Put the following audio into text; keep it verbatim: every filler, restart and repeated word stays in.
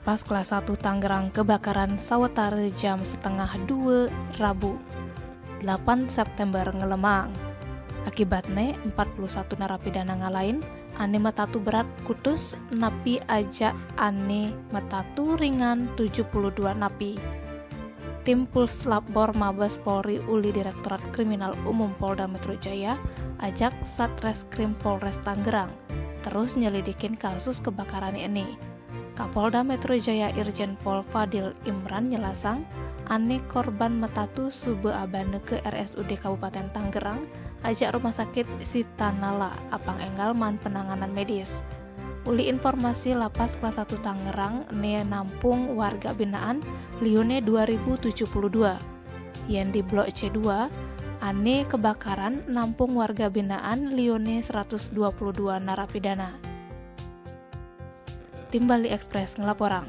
Pas kelas satu Tangerang kebakaran sawetara jam setengah dua Rabu, delapan September ngelemang. Akibatne empat puluh satu narapidana ngalain, ane metatu berat kutus napi ajak ane metatu ringan tujuh puluh dua napi. Tim Puslab Bor Mabes Polri uli Direktorat Kriminal Umum Polda Metro Jaya ajak Satreskrim Polres Tangerang terus nyelidikin kasus kebakaran ini. Kapolda Metro Jaya Irjen Pol Fadil Imran nyelasang, ane korban metatu suba abana ke R S U D Kabupaten Tangerang ajak Rumah Sakit Sitanala apang enggal maan penanganan medis. Uli informasi, Lapas Kelas satu Tangerang ne nampung warga binaan liune dua ribu tujuh puluh dua. Yen di Blok C dua, ane kebakaran nampung warga binaan liune seratus dua puluh dua narapidana. Tim Bali Express ngelaporang.